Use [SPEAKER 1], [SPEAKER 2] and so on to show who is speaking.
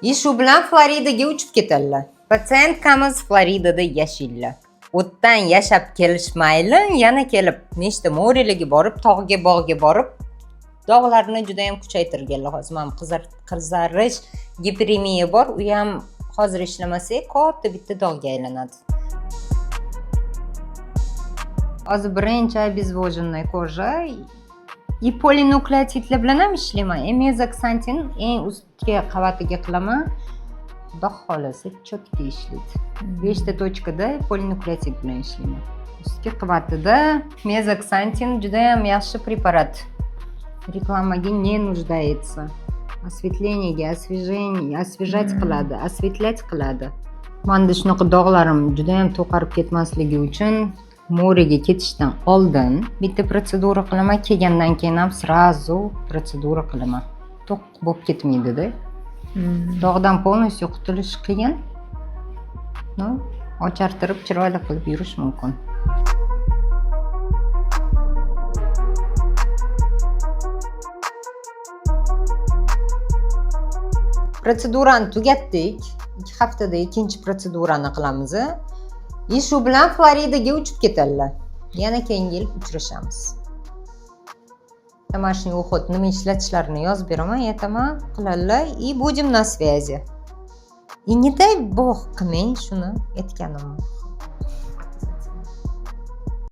[SPEAKER 1] И shu bilan Floridaga uchib ketadilar. Пациентка miz Floridada yashaydilar. O'tdan yashab kelishmayli, yana kelib nechta море larga borib, tog'ga, bog'ga borib, dog'larni juda ham kuchaytirganlar. Hozir mana qizarish, giperemiya bor, u ham hozir ishlamasak, katta bitta dog'ga aylanadi. Hozir birinchi обезвоженная кожа и polinukleotidlar bilan ham ishlayman. Mezoksantin eng ustki qavatiga qilaman. Xudo xohlasa, четко ishlaydi. Beshta точка da polinukleotid bilan ishlayman. Ustki qavatida mezoksantin juda ham yaxshi preparat. Reklamaga не нуждается. Осветление ga, освежение, освежать qiladi, осветлять qiladi. Manda shunaqa dog'larim juda ham to'qarib ketmasligi uchun море ga ketishdan oldin bitta protsedura qilaman, kelgandan keyin ham сразу protsedura qilaman. To'q bo'lib ketmaydida. Dog'dan полностью qutulish qiyin. Но, ochartirib, chiroyli qilib yurish mumkin. Protsedurani tugatdik. 2 haftada ikkinchi protsedurani qilamiz. И shu bilan Floridaga uchib ketadilar. Yana keyingi yil uchrashamiz. Домашний уход nima ishlatishlarini yozib beraman, aytaman, qiladilar и будем на связи. И не дай бог qilmang shuni aytganimni.